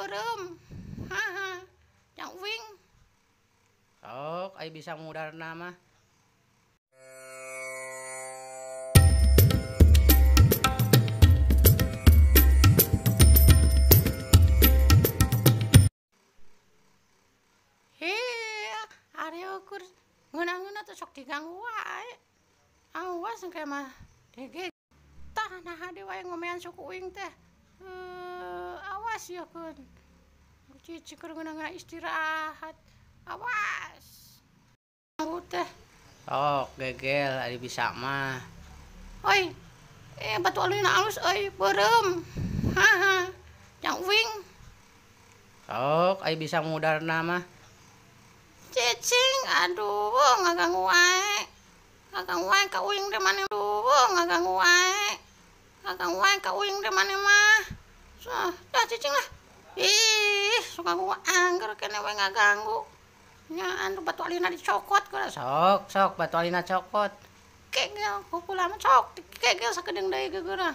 beureum. Haha. Jang uing. Sok ai bisa ngudarna mah. Ari ukur ngeunah-ngeunah teh sok diganggu wae. Awas engke mah dege. Tah naha deui wae ngomean suku uing teh. Awas ya keun. Cici keur ngeunah-ngeunah istirahat. Awas. Ganggu teh. Sok gegel ari bisa mah. Oi. Batu alina alus euy, beureum. Haha. Jang uing. Sok ai bisa ngudarna mah. Cicing, aduh, ngaganggu wae. Ngaganggu wae ka uing teh maneh. Aduh, ngaganggu wae. Ngaganggu wae ka uing teh maneh mah. So, dah cicing lah. Ih, suka gua angger kene we ngaganggu. Nya anu batu alina dicokot geura. Sok, sok batu alina cokot. Kegel kukula mah sok, kegel sakedeung deui geura.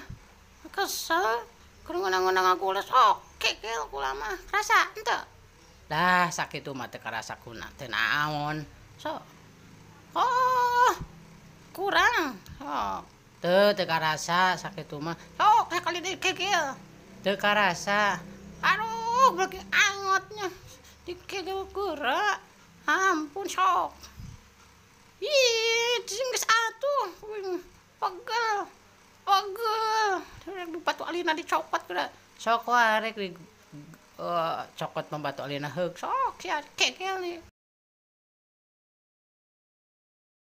Kesel, keur ngeunang-ngeunang ngagules sok, kegel kula mah. Rasa henteu? Dah sakitu mah teu karasa kuna teu naon. Sok. Oh, kurang. Sok. Teu teu karasa sakitu mah. Sok sakali deui kegel. Teu karasa. Aduh, beuki angotnya. Dikegel geura. Ampun sok. Ih, geus atuh. Pegel. Pegel. Batu alina dicopot geura. Sok wae rek di cokot mah batu alina heug. Sok sia kegel nih.